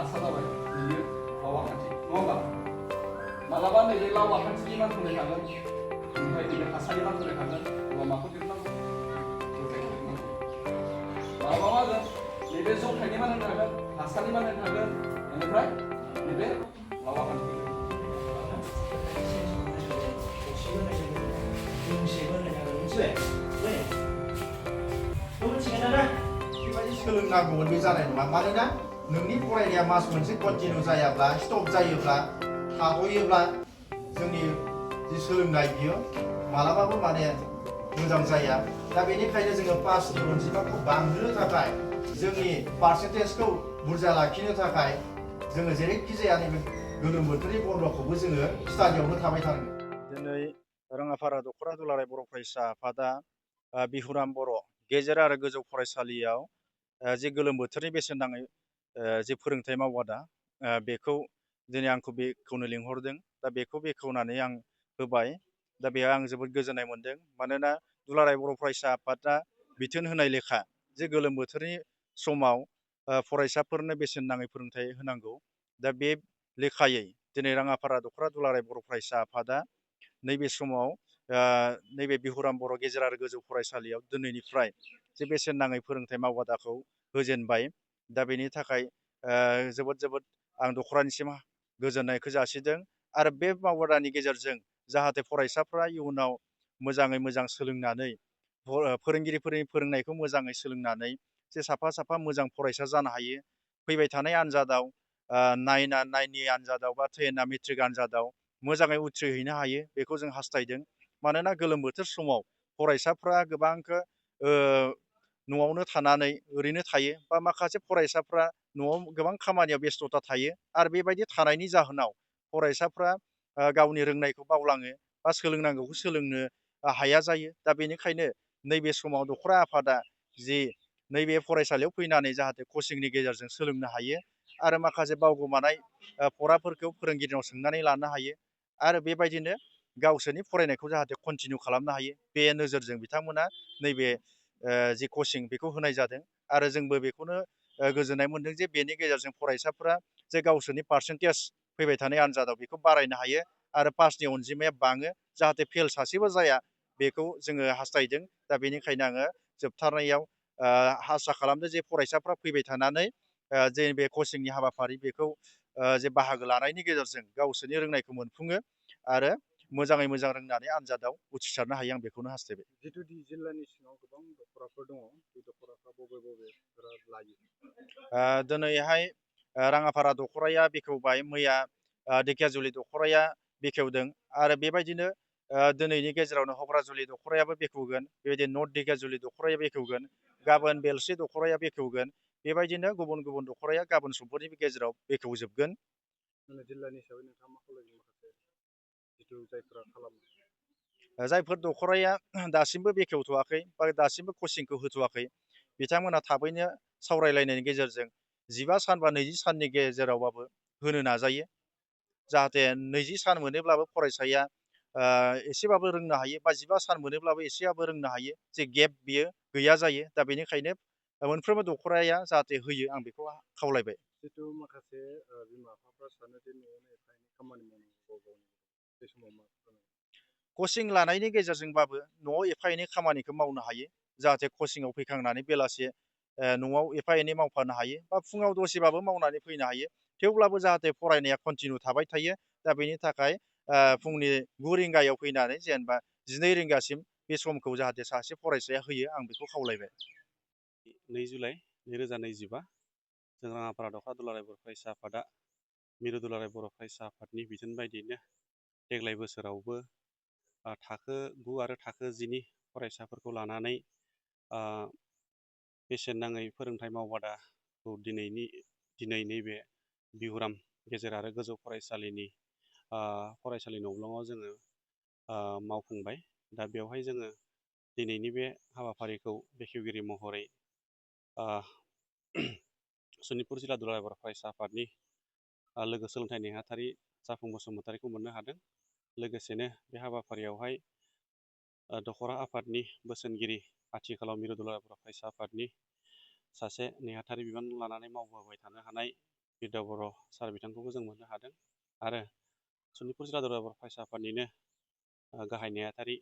हासार जाबाय बियो लावा खान्थि नङा होमबा मालाबा नैबे लावा खान्थिनि मान होनाय थागोन ओमफ्राय नैबे हासारनि मान होनाय थागोन अब्ला माखौ दिहुननांगौ जौथायखौ दिहुननांगौ मालाबा मा जागोन नैबे जौथायनि मान होनो थागोन हासारनि मान होनो थागोन बेनिफ्राय नैबे लावा खान्थि सोलोंनांगौमोन बे जानाय नङा मानोना नोंनि फरायनाया मास मोनसे कन्टिनिउ जायाब्ला स्टप जायोब्ला थाबोयोब्ला जोंनि जि सोलोंनाय बियो मालाबाबो माने मोजां जाया दा बेनिखायनो जोङो पासनि अनजिमाखौ बांहोनो थाखाय जोंनि पार्सेन्टेजखौ बुरजा लाखिनो थाखाय जोङो जेरैखि जाया नैबे गोलोम बोथोरनि बन्द'खौबो जोङो स्टाडियावनो थाबाय थानांगोन। दिनै राङापारा दख'रा दुलाराय बर' फरायसा आफादा बिहुराम बर' गेजेर आरो गोजौ फरायसालियाव जि गोलोम बोथोरनि बेसेन नाङै जि फोरोंथाइ मावबादा बेखौ दिनै आंखौ बेखेवनो लिंहरदों दा बेखौ बेखेवनानै आं होबाय दा बेयाव आं जोबोद गोजोननाय मोनदों मानोना दुलाराय बर' फरायसा आफादा बिथोन होनाय लेखा जे गोलोम बोथोरनि समाव फरायसाफोरनो बेसेन नाङै फोरोंथाइ होनांगौ दा बे लेखायै दिनै राङापारा दख'रा दुलाराय बर' फरायसा आफादा नैबे समाव नैबे बिहुराम बर' गेजेर आरो गोजौ फरायसालियाव दिनैनिफ्राय जे बेसेन नाङै फोरोंथाइ मावबादाखौ होजेनबाय दा बेनि थाखाय जोबोद आं दख'रानिसिम गोजोननायखौ जासिदों आरो बे मावबादानि गेजेरजों जाहाथे फरायसाफ्रा इयुनाव मोजाङै मोजां सोलोंनानै फोरोंगिरिफोरनि फोरोंनायखौ मोजाङै सोलोंनानै जे साफा मोजां फरायसा जानो हायो फैबाय थानाय आनजादाव नाइननि आनजादाव बा 10 मेट्रिक आनजादाव मोजाङै उथ्रिहैनो हायो बेखौ जों हास्थायदों मानोना गोलोम बोथोर समाव फरायसाफ्रा गोबांखौ न'आवनो थानानै ओरैनो थायो बा माखासे फरायसाफ्रा न'आव गोबां खामानियाव बेस्थ'ता थायो आरो बेबायदि थानायनि जाहोनाव फरायसाफ्रा गावनि रोंनायखौ बावलाङो बा सोलोंनांगौखौ सोलोंनो हाया जायो दा बेनिखायनो नैबे समाव दख'रा आफादा जि नैबे फरायसालियाव फैनानै जाहाथे कचिंनि गेजेरजों सोलोंनो हायो आरो माखासे बावगोमानाय फराफोरखौ फोरोंगिरिनाव सोंनानै लानो हायो आरो बेबायदिनो गावसोरनि फरायनायखौ जाहाथे कन्टिनिउ खालामनो हायो बे नोजोरजों बिथांमोना नैबे जि कचिं बेखौ होनाय जादों आरो जोंबो बेखौनो गोजोननाय मोनदों जे बेनि गेजेरजों फरायसाफ्रा जे गावसोरनि पार्सेन्टेज फैबाय थानाय आनजादाव बेखौ बारायनो हायो आरो पासनि अनजिमाया बाङो जाहाथे फेल सासेबो जाया बेखौ जोङो हास्थायदों दा बेनिखायनो आङो जोबथारनायाव आसा खालामदों जे फरायसाफ्रा फैबाय थानानै जे बे कचिंनि हाबाफारि बेखौ जे बाहागो लानायनि गेजेरजों गावसोरनि रोंनायखौ मोनफुङो आरो मोजाङै मोजां रोंनानै आनजादाव उथ्रिसारनो हायो आं बेखौनो हास्थायबाय। जितु जिल्लानि सिङाव गोबां दख'राफोर दङ बे दख'राफ्रा बबे लायो दिनैहाय राङापारा दख'राया बेखेवबाय मैया ढेकियाजुलि दख'राया बेखेवदों आरो बेबायदिनो दिनैनि गेजेरावनो हग्राजुलि दख'रायाबो बेखेवगोन बेबायदि नर्थ ढेकियाजुलि दख'राया बेखेवगोन गाबोन बेलस्रि दख'राया बेखेवगोन बेबायदिनो गुबुन दख'राया गाबोन समफोरनि गेजेराव बेखेवजोबगोन। जिल्लानि हिसाबै नोंथाङा मा खालामो माखासे जितु जायफोरा खालामो जायफोर दख'राया दासिमबो बेखेवथ'वाखै बा दासिमबो कचिंखौ होथ'वाखै बिथांमोना थाबैनो सावरायलायनायनि गेजेरजों 15 सान बा 20 साननि गेजेरावबाबो होनो नाजायो जाहाथे 20 सान मोनोब्लाबो फरायसाया एसेबाबो रोंनो हायो बा 15 सान मोनोब्लाबो एसेबाबो रोंनो हायो जे गेप बियो गैया जायो दा बेनिखायनो मोनफ्रोमबो दख'राया जाहाथे होयो आं बेखौ खावलायबाय। जितु माखासे बिमा बिफाफ्रा सानो जे न'आवनो एफा एनै खामानि मावनांगौ बे समाव मा कचिं लानायनि गेजेरजोंबाबो न'आव एफा एनै खामानिखौ मावनो हायो जाहाथे कचिंआव फैखांनानै बेलासे न'आव एफा एनै मावफानो हायो बा फुङाव दसेबाबो मावनानै फैनो हायो थेवब्लाबो जाहाथे फरायनाया कन्टिनिउ थाबाय थायो दा बेनि थाखाय फुंनि 9 रिंगायाव फैनानै जेनेबा 12 रिंगासिम बे समखौ जाहाथे सासे फरायसाया होयो आं बेखौ खावलायबाय। 2 जुलाइ 2025 जों राङापारा दख'रा दुलाराय बर' फरायसा आफादा मिरु दुलाराय बर' फरायसा आफादनि बिथोन बायदियैनो देग्लाय बोसोरावबो थाखो 9 आरो थाखो 10नि फरायसाफोरखौ लानानै बेसेन नाङै फोरोंथाइ मावबादाखौ दिनै नैबे बिहुराम गेजेर आरो गोजौ फरायसालिनि न'ब्लङाव जोङो मावफुंबाय दा बेवहाय जोङो दिनैनि बे हाबाफारिखौ बेखेवगिरि महरै सनितपुर जिल्ला दुलाराय बर' फरायसा आफादनि लोगो सोलोंथाइ नेहाथारि जाफुं बसुमतारिखौ मोननो हादों लोगोसेनो बे हाबाफारियावहाय दख'रा आफादनि बोसोनगिरि आथिखालाव मिरु दुलाराय बर' फरायसा आफादनि सासे नेहाथारि बिबान लानानै मावबोबाय थानो हानाय बिरदाव बर' सार बिथांखौबो जों मोननो हादों आरो सनितपुर जिल्ला दुलाराय बर' फरायसा आफादनिनो गाहाय नेहाथारि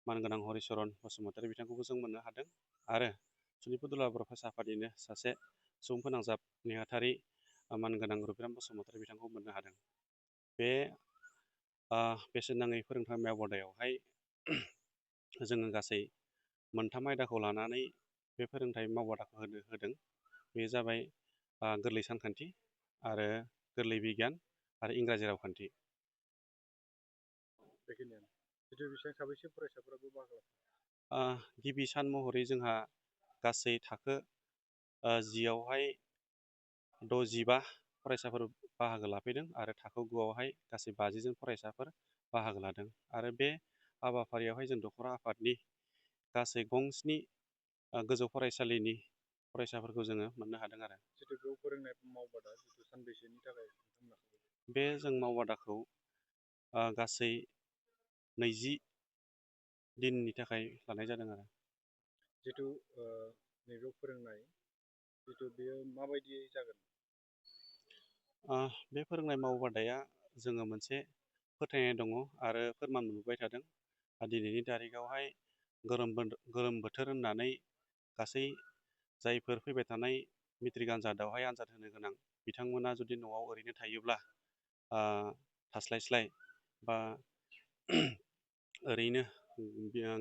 मानगोनां हरिचरन बसुमतारी बिथांखौबो जों मोननो हादों आरो सनितपुर दुलाराय बर' फरायसा आफादनिनो सासे सुबुं फोनांजाब नेहाथारि मानगोनां रुबिराम बसुमतारी बिथांखौ मोननो हादों। बे बेसेन नाङै फोरोंथाइ मावबादायावहाय जोङो गासै मोनथाम आयदाखौ लानानै बे फोरोंथाइ मावबादाखौ होदों। बे जाबाय गोरलै सानखान्थि आरो गोरलै बिगियान आरो इंराजि रावखान्थि। बेखिनियानो जिथु बेसेबां साबैसे फरायसाफोराबो बाहागो लादों? गिबि सान महरै जोंहा गासै थाखो 10आवहाय 65 फरायसाफोर बाहागो लाफैदों आरो थाखो 9आवहाय गासै 50 जन फरायसाफोर बाहागो लादों आरो बे हाबाफारियावहाय जों दख'रा आफादनि गासै गं7 गोजौ फरायसालिनि फरायसाफोरखौ जोङो मोननो हादों आरो। जिथु बेयाव फोरोंनाय मावबादा जिथु सानबेसेनि थाखाय बे जों मावबादाखौ गासै 20 दिननि थाखाय लानाय जादों आरो। जिथु नैबेयाव फोरोंनाय जिथु बेयो माबायदियै जागोन? बे फोरोंनाय मावबादाया जोङो मोनसे फोथायनाय दङ आरो फोरमान मोनबोबाय थादों। दिनैनि तारिखावहाय गोलोम बोथोर होननानै गासै जायफोर फैबाय थानाय मेट्रिक आनजादावहाय आनजाद होनो गोनां बिथांमोना जुदि न'आव ओरैनो थायोब्ला थास्लायस्लाय बा ओरैनो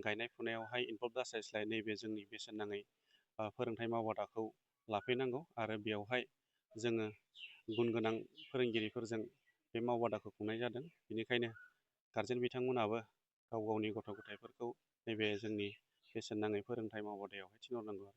गायनाय फुनायावहाय इनभल्भ जास्लायस्लाय नैबे जोंनि बेसेन नाङै फोरोंथाइ मावबादाखौ लाफैनांगौ आरो बेवहाय जोङो गुन गोनां फोरोंगिरिफोरजों बे मावबादाखौ खुंनाय जादों। बेनिखायनो गारजेन बिथांमोनाबो गाव गावनि गथ' गथायफोरखौ नैबे जोंनि बेसेन नाङै फोरोंथाइ मावबादायावहाय थिनहरनांगौ।